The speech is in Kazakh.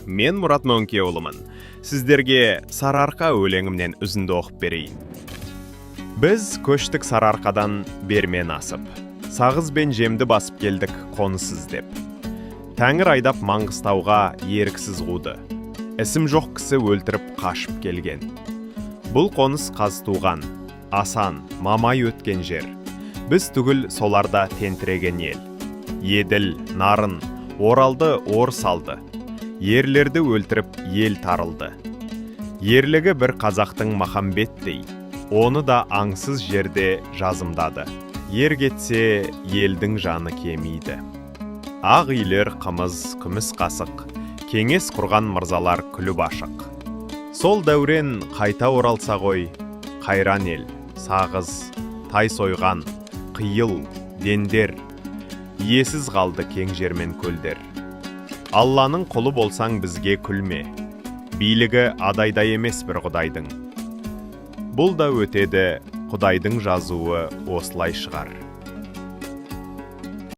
Мен Мұрат Мөңкеұлымын. Сіздерге «Сарыарқа» өлеңімнен үзінді оқып берейін. Біз көштік Сарыарқадан бермен асып. Сағыз бен жемді басып келдік қоныс іздеп. Тәңір айдап Маңғыстауға еріксіз қуды. Ісім жоқ кісі өлтіріп қашып келген. Бұл қоныс Қазтуған, Асан, Мамай өткен жер. Біз түгіл соларда тентіреген ел. Еділ, Нарын, Оралды орыс алды. Ерлерді өлтіріп ел тарылды. Ерлігі бір қазақтың Махамбеттей, оны да аңсыз жерде жазымдады. Ер кетсе, елдің жаны кемиді. Ақ үйлер қымыз, күміс қасық, кеңес құрған мырзалар күліп ашық. Сол дәурен қайта оралса ғой, қайран ел, Сағыз, Тайсойған, Қиыл, Дендер, иесіз қалды кең жер мен көлдер. Алланың құлы болсаң, бізге күлме. Билігі адайда емес бір құдайдың. Бұл да өтеді, құдайдың жазуы осылай шығар.